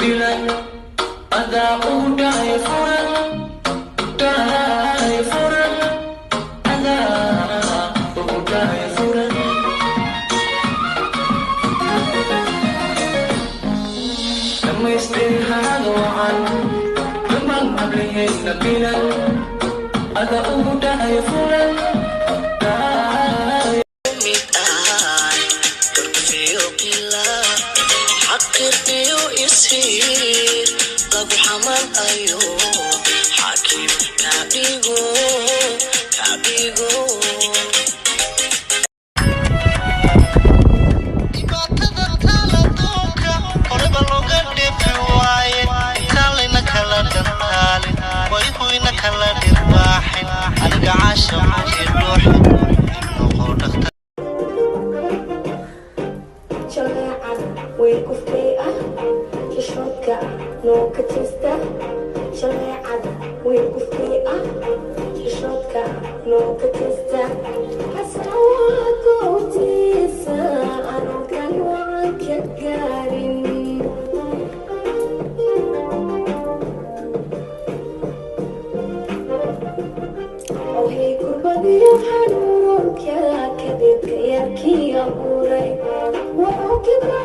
Bilan adaa ugu dhahay furan, dhahay furan, adaa ugu dhahay furan. Dhamaystirhaaga wacan dhammaan hablaheenna bilan adaa ugu dhahay furan, dhahay. Mid aan garbiyo qila xaqirqiyo ishiir lagu xaman ayo xaakim ka dhigo ka dhigo. Dhibaatada taaladoonka horeba looga dheefi waaye, kaalayna kala dhantaalin, wayhuyna kala dhirbaaxin, aniga caashaqii dhuuxin noqo dhakhtar. Jaleecad way kuftay ah, xishoodka noo ka jeesta. Jaleecad way kuftay ah, xishoodka noo ka jeesta. Xasawaakowtiisa anugan waan ka gaarin. Ohey, kurbadiyo xanuunka kadibka yarkii abuuray wuxuu kibra